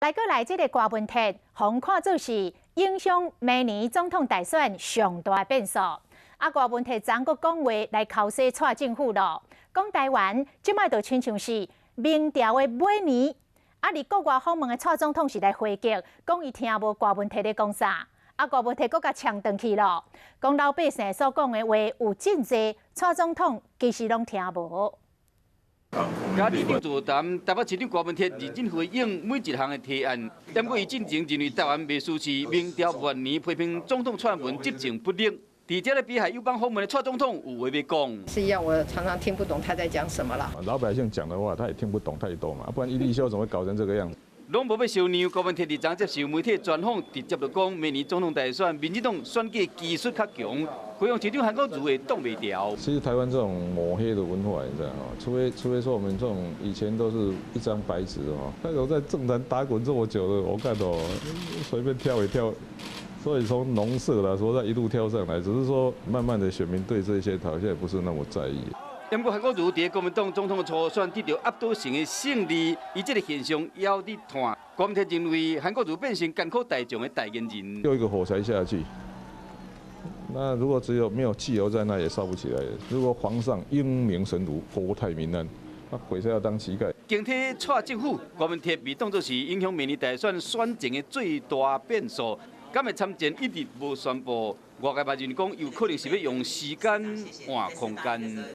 來閣來這个郭文鐵，予看做是影響明年總統大選上大變數。啊，郭文鐵昨閣講話來剾洗蔡政府咯，講台灣這擺就親像是明朝的尾暝。啊，佇國外訪問的蔡總統是來回擊，講伊聽無郭文鐵咧講啥。啊，郭文鐵閣共嗆轉去咯，講老百姓所講的話有真濟，蔡總統其實攏聽無。佮里長座談，台北市長郭文鐵認真回應每一項的提案。不過，伊進前認為台灣袂輸是明朝末年，批評總統蔡英文執政不力。佇這个比海友邦訪問的蔡總統有話欲講。是一樣，我常常聽不懂他在講什麼啦。老百姓講的話，他也聽不懂太多嘛，不然一立修怎麼會搞成這個樣子？攏無欲相讓，郭文鐵佇昨接受媒體專訪，直接就講明年總統大選，民進黨選舉技術較強，高雄市長韓國瑜會擋袂牢。其實台灣這種抹黑的文化，你知道除非說我們這種以前都是一張白紙哦，但是我在政壇打滾這麼久了，我看到隨便跳一跳，所以從農舍來說，再一路跳上來，只是說慢慢的選民對這些好像也不是那麼在意。不過韓國瑜佇國民黨總統初選得著壓倒性的勝利，伊這个現象猶佇湠。郭文鐵認為韓國瑜變成艱苦代將的代言人。丟一個火柴下去，那如果只有沒有汽油在那，也燒不起來。如果皇上英明神武，國泰民安，那鬼才要當乞丐。經替蔡政府，郭文鐵被當作是影響明年大選選情的最大變數。敢會參戰一直無宣布，外界嘛認為講有可能是欲用時間換空間。